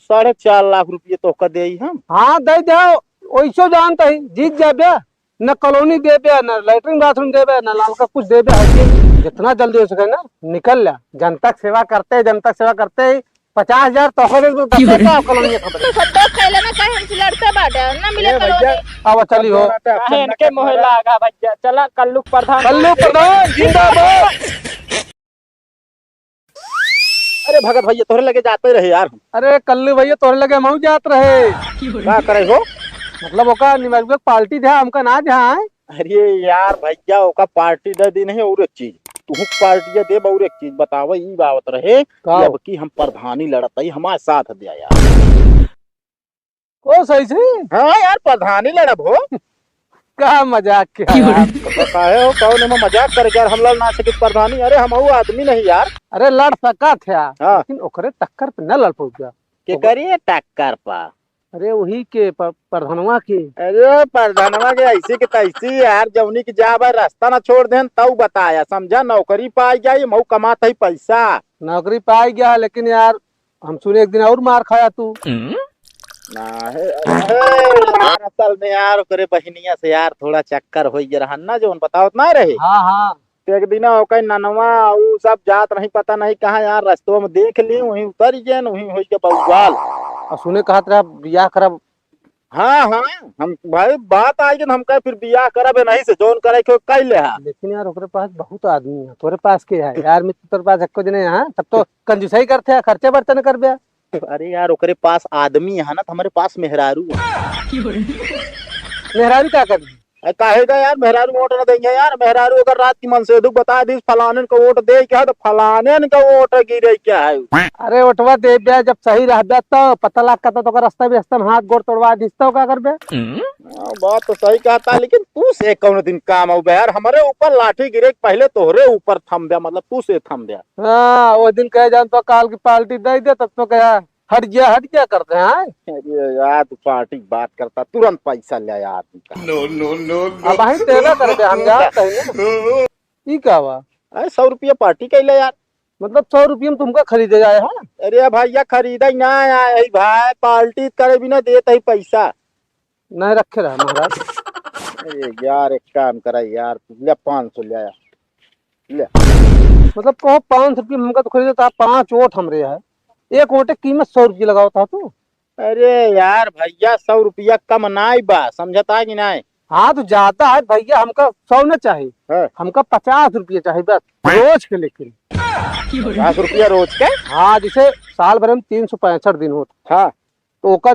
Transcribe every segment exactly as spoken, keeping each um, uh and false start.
साढ़े चार लाख रुपये तोहका देई हम। हाँ, दे दे। ओइसो जानत ही, जीत जाबे, न कॉलोनी देबे, न लैट्रिन बाथरूम देबे, न लालका कुछ देबे, है कि जितना जल्दी हो सके ना, निकल ला। जनता के सेवा करते, जनता के सेवा करते ही पचास हजार तोहरे को करते का कॉलोनी खबर। तो सब तो पहले ना कहे हमसे लड़ते बाटे, ना मिले ए भैया, कॉलोनी। अब चली हो। काहे इनके मोहे लागा भैया, चला कल्लू प्रधान। कल्लू प्रधान जिंदाबाद। अरे भगत भैया, तोहरे लगे जाते रहे यार। अरे कल्लू भैया, तोहरे लगे हमहू जात रहे। का करे हो? मतलब ओका निमरवे पार्टी दे, हमका ना दे। अरे यार भैया, ओका पार्टी दे दी नहीं, और एक चीज, तुहू पार्टी देब। और एक चीज बतावे, ई बावत रहे का? कि अब की हम प्रधानी लड़त हई, हमारे साथ दे यार। ओ सही से? हाँ यार, प्रधानी लड़ब हो। का मजाक के तो यार? तो काहे हो, कौन एमे मजाक करे यार? हम लड़ ना सकित प्रधानी? अरे हम वो आदमी नहीं यार। अरे लड़ सकत है, हाँ। लेकिन ओकरे टक्कर पे न लड़ पउबा। के करिए टक्कर पा? अरे वही के प-, प्रधानवा के। अरे प्रधानवा के ऐसी के तैसी यार, जौनी की जा भाई रास्ता ना छोड़ देन, तऊ बताया समझा, नौकरी पाई जाई, मऊ कमात है पैसा। नौकरी पाई गया, लेकिन यार हम सुने एक दिन और मार खाया तू। ना है, अरे यार, असल में यार ओकरे बहिनिया से यार थोड़ा चक्कर होइ गया रहन ना, जौन बतावत ना रहे। हाँ, हाँ। तो एक दिन ओकर ननवा ऊ सब जात नहीं, पता नहीं कहाँ यार, रस्तवा में देख ली, वहीं उतर गए, वहीं होइ के बउआल। और सुने कहत रहा बियाह करब। हाँ, हाँ, हम भाई बात आई कि हम कहे फिर बियाह करब नहीं से, जौन करे के कह ले हा। लेकिन यार ओकरे पास बहुत आदमी है, तोरे पास के है यार? मित्र तोरे पास एको जने है, सब तो कंजूसाई करते हैं, खर्चे बर्चे न करबे। अरे यार, ओकरे पास आदमी है ना, तो हमारे पास मेहरारू है। मेहरारू का करी? अरे काहे का यार, मेहरारू वोट न देंगे यार। मेहरारू अगर रात की मनसेधु बता दी फलाने को वोट दे क्या है, तो फलाने का वोट गिरे क्या है। अरे वोटवा देबे, जब सही रहबे तो पता लग का तो ओकर रास्ता भी रास्ता में हाथ गोड़ तोड़वा दिस तो का करबे? हाँ, बात तो सही कहता, लेकिन तू से कौन दिन काम आऊ बे यार, हमारे ऊपर लाठी गिरे के पहले तोहरे ऊपर थमबे, मतलब तू से थमबे। हाँ, वो दिन कहे जान तो काल की पार्टी दे दे, तब तो कहा हट गया, हट गया करते हैं। अरे यार, तू पार्टी की बात करता, तुरंत पैसा ले आया आदमी का। No, no, no, no। अब भाई तेरा कर दे, हम जात है ना। ई का बा? अरे सौ रुपया पार्टी कैले यार। मतलब सौ रुपया में तुमका खरीदे जाए, हाँ? अरे भैया, खरीदे ना आए भाई, पार्टी करे बिना देत ही पैसा। नहीं रखे रहा महाराज। अरे यार, एक काम करा यार, ले पाँच सौ ले आया, ले। मतलब कहो पाँच सौ रुपया में हमका तो खरीदे था, पाँच वोट हमरे है, एक वोट की कीमत सौ रुपया लगावत हा तू। अरे यार भैया, सौ रुपया कम नाई बा, समझता कि नाई? हाँ तो ज्यादा है भैया, हमका सौ न चाही, हाँ। हमका पचास रुपया चाही बस, रोज के लेकिन। पचास रुपया रोज के? हाँ, जैसे साल भर में तीन सौ पैंसठ दिन होत। हाँ। तो ओकर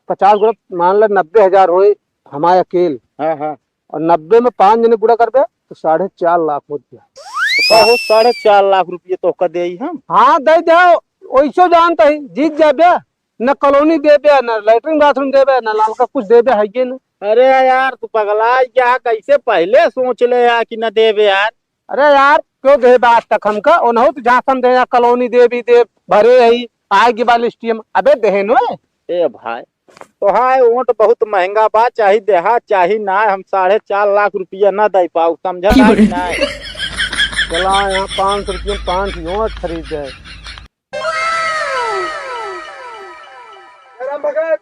पचास गुणा मान ले नब्बे हजार होए हमारे अकेल। हाँ, हाँ। और नब्बे में पाँच जने गुणा करबे तो साढ़े चार लाख होत गया। तो का हो, साढ़े चार लाख रुपये तोहका देई हम? हाँ, दे दे। ओइसो जानत ही, जीत जाबे, न कॉलोनी देबे, न लैट्रिन बाथरूम देबे, न लालका कुछ देबे, है ये न। अरे यार, तू पगला गया, कैसे पहिले सोच ले यार कि न देबे यार। अरे यार, क्यों देबे आज तक हमका? ओनहु तो जहाँ समझे यहाँ कॉलोनी देबी देब, भरे ही, आए के बाद लिस्टियम, अबे देहे नो। ए भाई, तोहार वोट बहुत महंगा बा, चाही देहा चाही ना, हम साढ़े चार लाख रुपया ना दे पाऊ, समझा ना कि ना? चला यहाँ पाँच सौ रुपया में पाँच वोट खरीद जाए। जयराम भगत।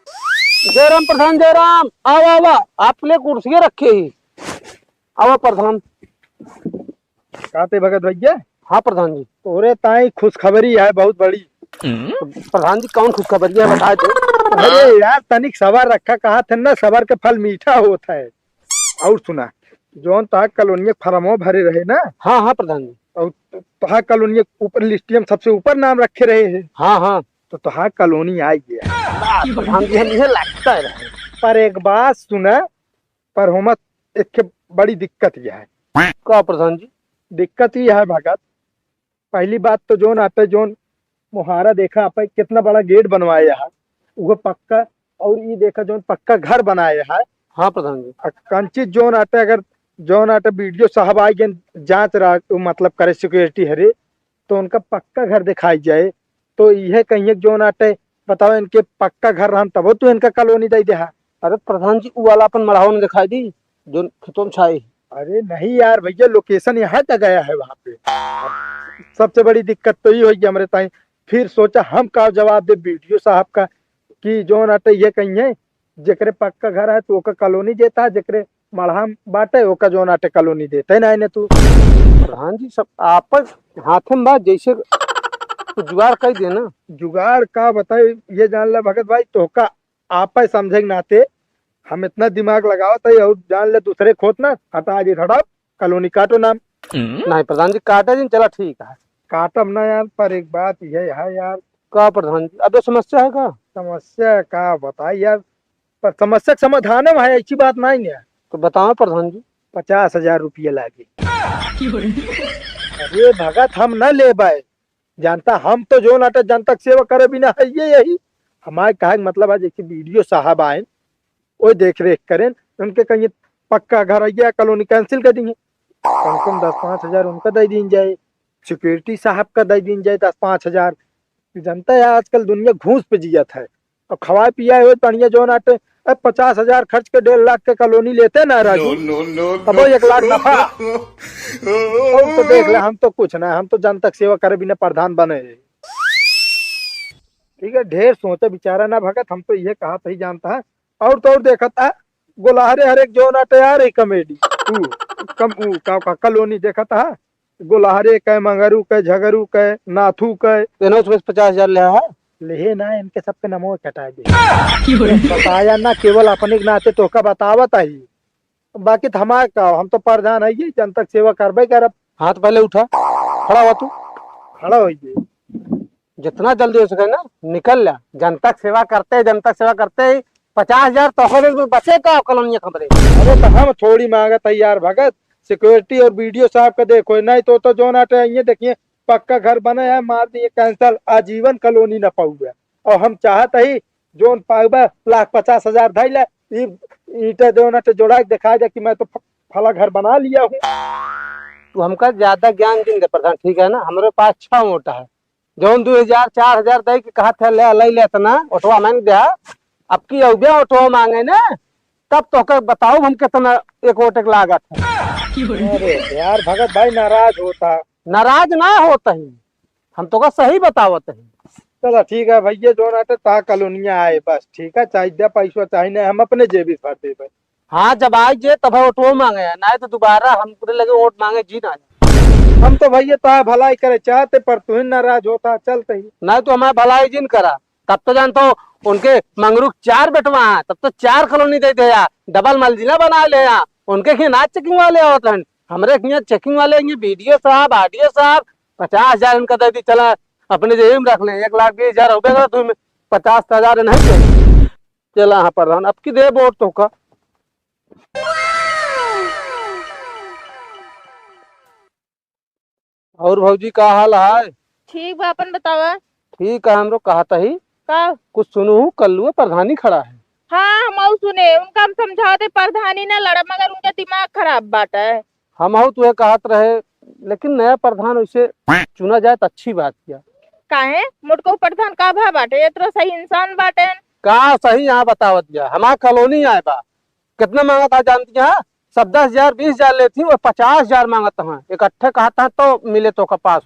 जयराम प्रधान, जयराम। आवा, आवा, आपने कुर्सी रखे ही। आवा प्रधान। का ते भगत भैया? हाँ प्रधान जी। तोरे ताई खुशखबरी है बहुत बड़ी। तो प्रधान जी, कौन खुशखबरी है, बता दो। अरे यार, तनिक सबर रखा, कहा थे ना, सबर के फल मीठा होत है। और सुना, जौन तोहार कॉलोनिया के फॉर्मो भरे रहे ना, हाँ, हाँ प्रधान जी। और तोहार कॉलोनिया के ऊपर लिस्टियम सबसे ऊपर नाम रखे रहे हैं। हाँ, हाँ। तो तोहार कॉलोनी आ गया। प्रधान जी, हम इहे लगता है। पर एक बात सुना, पर होमा एक बड़ी दिक्कत यह है। का प्रधान जी? दिक्कत यह है भगत, पहली बात तो जौन आटे जौन मोहारा देखा आपे कितना बड़ा गेट बनवाया है, वो पक्का, और ये देखा जौन पक्का घर बनाया है। हाँ प्रधान जी। आ कंची जौन आटे अगर जौन आटे बीडीओ साहब आ गए जांच रहा, मतलब करे सिक्योरिटी हरे, तो उनका पक्का घर दिखाई जाए। तो यह कहिए कि जौन आटे बताओ इनके पक्का घर रहन तबो तू इनका कॉलोनी दे दे हा। अरे प्रधान जी, वो वाला अपन मढ़ावन दिखाई दी, जो खेतों में छाए। अरे नहीं यार भैया, लोकेशन यहाँ का गया है वहाँ पे। सबसे बड़ी दिक्कत तो ये होगी हमरे ताई। फिर सोचा हम का जवाब दे बीडीओ साहब का, कि जौन अटे ये कहिए, जेकरे पक्का घर है, तो ओका कॉलोनी देता है, जेकरे मड़हा बाटे, ओका जौन अटे कॉलोनी देते ना, इन्हें तू। प्रधान जी, सब आपस हाथे में बा, जैसे कुछ जुगाड़ कर दे ना। जुगाड़ का बताए, ये जान ले भगत भाई, तोहका आपे समझे के नाते हम इतना दिमाग लगावत है, और जान ले दूसरे खोत ना, हटा जी, हटाओ, कॉलोनी काटो नाम। नहीं प्रधान जी, काटे जी, चला ठीक है। काटब ना यार, पर एक बात ये है यार। का प्रधान जी, अब समस्या है का? समस्या का बताई यार, पर समस्या के समाधान है, ऐसी बात नहीं है। तो बताओ प्रधान जी। पचास हजार रुपया लागी। अरे भगत, हम ना लेबै, जनता, हम तो जौन अटे जनता के सेवा करे बिना है ये यही। हमारे कहे के मतलब है, जैसे बीडीओ साहब आए, वो देख रेख करें, उनके कहीं पक्का घर है, कॉलोनी कैंसिल कर दी, कम से कम दस पाँच हजार उनका दे दीन जाए, सिक्योरिटी साहब का दे दीन जाए दस पाँच हजार। जनता है आजकल दुनिया घूस पे जियत है, और खवाए पियाए हो बढ़िया जौन आटे, अब पचास हजार खर्च के डेढ़ लाख के कॉलोनी लेते ना राजू, no, no, no, तबो एक लाख नफा। और तो देख ले, हम तो कुछ ना, हम तो जनता के सेवा करे बिना प्रधान बने रहे। ठीक है, ढेर सोचे बिचारा ना भगत, हम तो ये कहा ही जानता है। और तो और देखत है, गोलहरे हर एक जौन आटे आ रही कॉमेडी, ऊ, कम, ऊ, का, का, कॉलोनी देखत है, गोलहरे के, मंगरू के, झगरू के, नाथू के। इन्हों से पचास हजार ले है? लेहे ना, इनके सबके नमो कटा दे। बताया ना, केवल अपने के नाते तोहका बतावत ही। बाकी तो हमार का, हम तो प्रधान है, ये जनता के सेवा करबे करब। हाथ पहले उठा, खड़ा हुआ तू। खड़ा होइए। जितना जल्दी हो सके ना, निकल ला। जनता के सेवा करते, जनता के सेवा करते ही पचास हजार तो हो गए, बचे का कॉलोनिया खबरे। अरे तो हम थोड़ी मांगत है यार भगत, सिक्योरिटी और बीडीओ साहब का देखो, नहीं तो, तो जौन आटे आइए, देखिए पक्का घर बने है, मार दिए कैंसिल, आजीवन कॉलोनी न पाऊगा। और हम चाहत ही जौन पाउबा लाख पचास हजार धइले, ई ईंटा जौन आटे जोड़ा के दिखा दे कि मैं तो फ-, फला घर बना लिया हूँ। तू हमका ज्यादा ज्ञान जिन दे प्रधान, ठीक है ना? हमरे पास छह वोट है, जौन दो हजार, चार हजार दे के कहा थे, ले, ले, ले इतना, ओटवा मांग दे। अब की अउबे ओटवा मांगे ना, तब तोहका बताउब हम कितना एक वोट के लागत है। अरे यार, भगत भाई नाराज होता। नाराज ना होत ही, हम तोहका सही बतावत ही। चला ठीक है भैया, जौन आटे ता कॉलोनिया आए बस, ठीक है, चाहे दे पैसा चाहे नहीं, हम अपने जेबी से भर देबे। हाँ, जब आई जे तब ओटवो मांगे, नहीं तो दोबारा हम पूरे लगे वोट मांगे जी ना। हम तो भैया ता भलाई करे चाहते, पर तू ही नाराज होता, चलते ही। नहीं तो हमारे भलाई जिन करा, तब तो जानता हूँ उनके मंगरू के चार बेटवा हैं, तब तो चार कॉलोनी दे दे या, डबल मंजिला बना ले या, उनके के ना चेकिंग वाले आवत हैं, हमरे के यहाँ चेकिंग वाले, ये बीडीओ साहब, आरडीओ साहब, पचास हजार इनका दे दी, चला अपने जेब में रख ले, एक लाख बीस हजार हो गया, तू पचास हजार नहीं चाहिए। चला हाँ प्रधान, अब की दे वोट तोहका। और भौजी का हाल है? ठीक बा, अपन बतावा। ठीक है, हमरो कहत ही। का? कुछ सुनू हूँ, कल्लुआ प्रधानी खड़ा है। हाँ, हम आऊ सुने, उनका हम समझावते प्रधानी ना लड़ा, मगर उनका दिमाग खराब बाटे। हम आऊ तुहे कहत रहे, लेकिन नया प्रधान वैसे चुना जाए तो अच्छी बात किया। काहे? मोटको प्रधान का भा बाटे, इतना सही इंसान बाटे। का सही यहाँ बतावत गया, हमार कॉलोनी आए बा, कितना मांगत है जानती हैं? सब दस हजार, बीस हजार लेती हैं, वो पचास हजार मांगत हैं। इकट्ठे कहत हैं तो मिले तो का पास।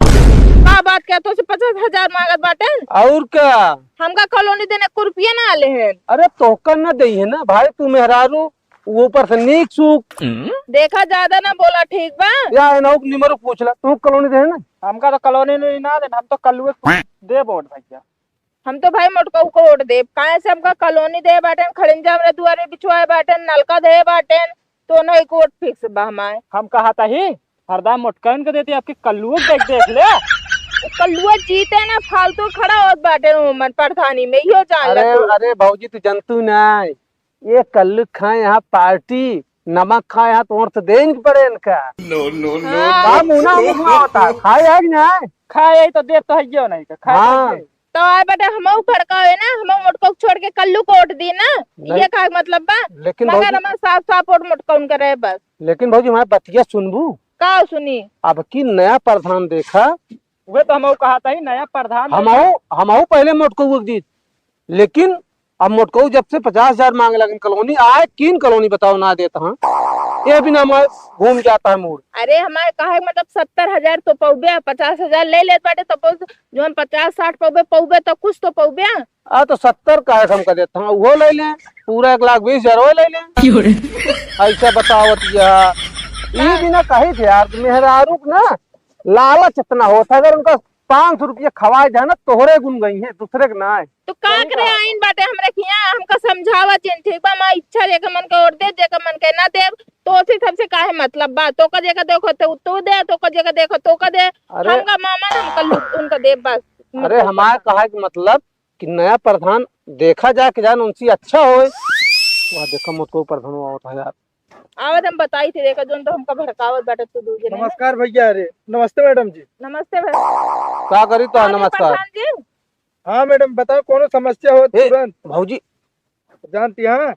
का बात क्या, तो से पचास हजार मांगत बाटेन? और क्या? हमका कॉलोनी देने को रुपया ना आले हैं। अरे तोहका ना देई है ना भाई, तू मेहरारू, ऊपर से नीक सूख। देखा, ज्यादा ना बोला, ठीक बा? या एनहु के निमरू पूछ ला, तू कॉलोनी दे है ना? हमका तो कॉलोनी नहीं ना देना, हम तो कल्लुए को दे वोट भैया। हम तो भाई मोटकऊ को वोट देब, काहे से हमका कॉलोनी दे बाटेन, खड़िंजा हमरे दुआरे बिछवाए बाटेन, नलका दे बाटेन, तो नहीं को वोट फिक्स बा हमारे। हम कहा था ही, हरदम मोटकन के देती, आपके कल्लुओ के देख, देख ले। वो कल्लुआ जीते ना, फालतू खड़ा होत बाटेन ओमन प्रधानी में, इहो जान ले अरे, तू। अरे भौजी, तू जनतू नहीं, ये कल्लू खाए यहाँ पार्टी, नमक खाए यहाँ तो ओर से देन के पड़े इनका। No, no, no, हाँ। का मुंह ना मुंह होता, खाए है कि नहीं? खाए है तो देत तो है यो नहीं, तो खाए हाँ। तो है। तो आए बेटा, हमहू भड़कावे ना, हमहू मोटको छोड़ के कल्लू को वोट दी ना, नहीं। ये का मतलब बा? लेकिन मगर भौजी हमारे साफ साफ वोट मोटको उनका रहे बस। लेकिन भौजी, हमारे बतिया सुनबू? का सुनी? अब की नया प्रधान देखा। वे तो हमहू कहा था ही, नया प्रधान हमहू, हमहू पहले मोटको को दी, लेकिन अब मोटको जब से पचास हजार मांगे लगन कॉलोनी, आए किन कॉलोनी बताओ ना देता हाँ। ये बिना हमार घूम जाता है मूड। अरे हमार कहे मतलब सत्तर हजार तो पउबे, पचास हजार ले लेत बाटे तो पउ-, जौन पचास साठ पउबे, पउबे तो कुछ तो पउबे। आ तो सत्तर काहे कम कर देता हूँ, वो ले लें, पूरा एक लाख बीस हजार वो ले लें। क्यों रे? ऐसा बतावत या। ये बिना कही थे यार, मेहरारू के ना लालच इतना होता है, अगर उनका पाँच सौ रुपया खवाए जाए ना, तोहरे गुन गई हैं, दूसरे के ना है। तो का करे, आइन बाटे हमरे खिया, हमका समझावा जिन, ठीक बा? माँ इच्छा जेकर मन के ओर दे, जेकर मन के ना देब, तो ओसे सबसे काहे मतलब बा? तोका जेकर देखो तो तू दे, तोका जेकर देखो तोका दे। अरे हमका मामा ना, हमका लू-, उनका देब बस। अरे हमार कहा के मतलब कि नया प्रधान देखा जाए कि जान उनसे अच्छा होए। वह देखो मोटको प्रधान आवत है यार। आवत हम बताई थे, देखा जौन तो हमका भड़कावत बाटे तू दू जने ना। नमस्कार भैया। अरे नमस्ते मैडम जी। नमस्ते भाई। का करी तो हाँ, नमस्कार। प्रधान जी। हाँ मैडम, बताओ कौनो समस्या हो ए, तुरंत। भौजी। जानती हाँ,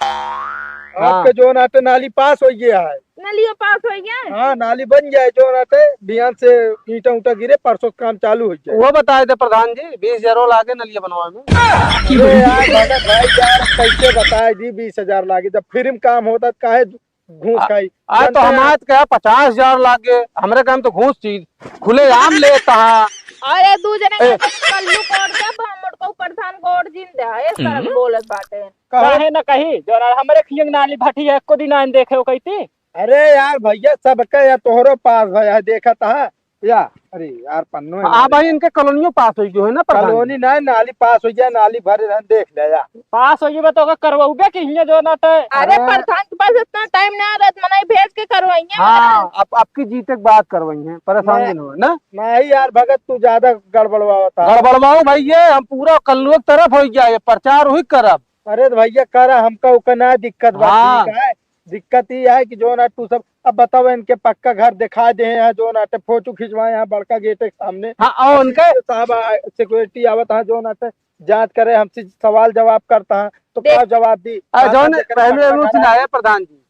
हाँ। आपके जौन आटे नाली पास होइ गया है। नलियो पास होइ गया है? हाँ, नाली बन जाए जौन आटे, बिहान से ईंटा उंटा गिरे, परसों काम चालू होइ जाए। वो बताए दे प्रधान जी, बीस हजार लागे नलिया बनवावे में। अरे यार भगत भाई यार, कैसे बताए जी, बीस हजार लागे, जब फ्री में काम होता तो काहे घूस आ, खाई? आ तो जानते हैं हमारे तो क्या पचास हजार लागे, हमरे काम तो घूस चीज खुले आम लेता है। अरे दू जने ए। के कल्लू कोड़ दे, हम मोटको प्रधान कोड़ जिन दे, इस तरह के बोलत बाटे। कहो। काहे न कही, जौन हमरे खियंग नाली भटी है, एको दिन आइन देखे हो कहती। अरे यार भैया, सबके या तोहरो पास भया है, देखत हा या। अरे यार पन्नो है हाँ यार। भाई, इनके कॉलोनियों पास होइ गयो है ना प्रधान जी? कॉलोनी नहीं, नाली पास होइ गया, नाली भरे रहन, देख ले या। पास होइ गई बा तो ओका करवाउबे कि हियाँ जौन आटे। अरे हाँ। प्रधान के पास इतना टाइम ना रहत, मनई भेज के करवाइए। हाँ, अब आपकी जीते के बाद करवाई हैं, परेशान नहीं। दिन हो ना। नहीं यार भगत, तू ज्यादा गड़बड़वावत है। गड़बड़वाऊ भैया, हम पूरा कल्लुआ के तरफ होइ गया, ये प्रचार हुई करब। अरे तो भैया करा, हमका ओका ना दिक्कत बा, हाँ। ठीक है। दिक्कत ई है कि जौन है तू सब, अब बताओ इनके पक्का घर दिखा दे हैं, जौन आटे फोटो खिंचवाए हैं बड़का गेट के सामने। हाँ, और उनके साहब आ-, सिक्योरिटी आवत है, जौन आटे जाँच करे, हमसे सवाल जवाब करता है, तो देख। का जवाब दी? आ, कहा जौन था, पहले पक्का एगो घर है। सुनाए प्रधान जी,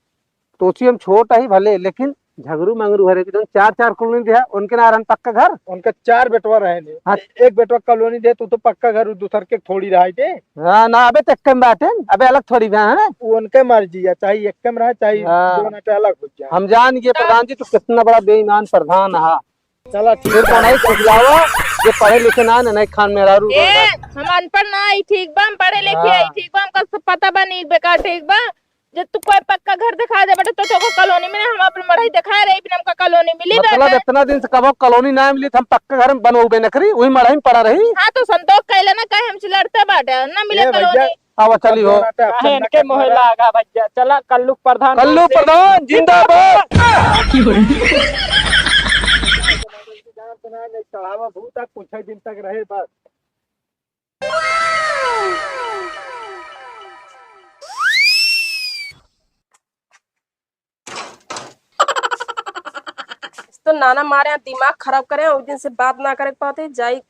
तो उसी हम छोट ही भले, लेकिन झगरू मंगरू हरे, जौन चार चार कॉलोनी दे है, उनके ना रहन पक्का घर। उनके चार बेटवा रहे ने। हाँ। एक बेटवा कॉलोनी दे, तू तो पक्का घर, उ दूसर के थोड़ी रहा थे। हाँ, ना, अबे तो एक में बाटे, अबे अलग थोड़ी बा, हैं? वो उनके मर्जी है, चाहे एक में रहे, चाहे हाँ। दोनों के अलग हो जाए। हम जान गए प्रधान जी, तू कितना बड़ा बेईमान प्रधान है। चला, ठीक फिर है। तो नहीं खुजलावा, जे पढ़े लिखे ना, नहीं खान मेहरारू ए, हम अनपढ़ ना आई, ठीक बा, हम पढ़े लिखे आई, हाँ। ठीक बा, हमका सब पता बा नीक बेकार, ठीक बा। जे तू कोई पक्का घर दिखा दे बेटा, तो तोको कॉलोनी में ना, हम अपन मढ़ई दिखा रही, बिना हमका कॉलोनी मिली मतलब बेटा। इतना दिन से कबो कॉलोनी ना मिली, तो हम पक्का घर में बनवाबे न करी, वही मढ़ई में पड़ा रही। हाँ, तो संतोष कहले ना, कहे हमसे लड़ते बाटे, ना मिले ए भैया, कॉलोनी। आवा, चली हो। अब दोनों पे काहे अफसर इनके ना मोहे करना। लागा भैया? चला, कल्लू प्रधान कल्लू से प्रधान जिंदाबाद। चढ़ावा भूत तक कुछ ही दिन तक रहे बस। तो नाना मारे यहाँ दिमाग खराब करे, उस दिन से बात ना करे पाते, जाई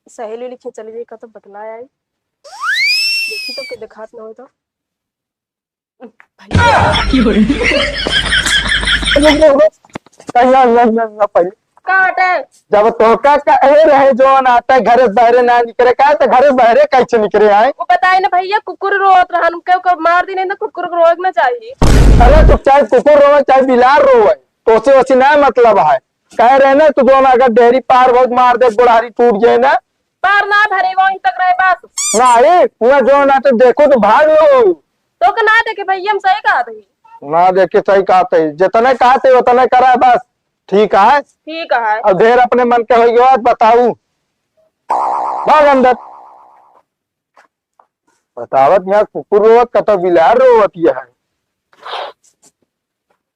सहेली उली खींच चली जाई, का तो बतला आई। देखी तो के देखात ना हो तो। कहिया, कहिया, कहिया, कहिया। का हटे? जब तोहका कहे रहे जौन आटे घरे से बहरे ना निकरे, का तो घरे से बहरे कैसे निकरे आए? वो बताए ना भैया, कुकुर रोवत रहन, के ओकर मार दी नहीं तो कुकुर को रोवे के ना चाहिए। अरे तो चाहे कुकुर रोवे, चाहे बिलार रोवे, तो उसे, उसे ना मतलब है। कहे रहे ना, तू जौन अगर डेहरी पार बहुत मार दे, गोड़हारी टूट जाए ना। पार ना भरे, वहीं तक रहे बस। नहीं, हुआ जौन आटे देखो तो भाग लो। तो के ना देखे भैया, हम सही कहा थे। ना देखे सही कहा थे, जितने कहा थे उतने करा बस। ठीक है। ठीक है। अब ढेर अपने मन के होइ गयो, आज बताऊ। भाग अंदर। बतावत यहाँ कुकुर रोवत, कतो बिलार रोवत ये है।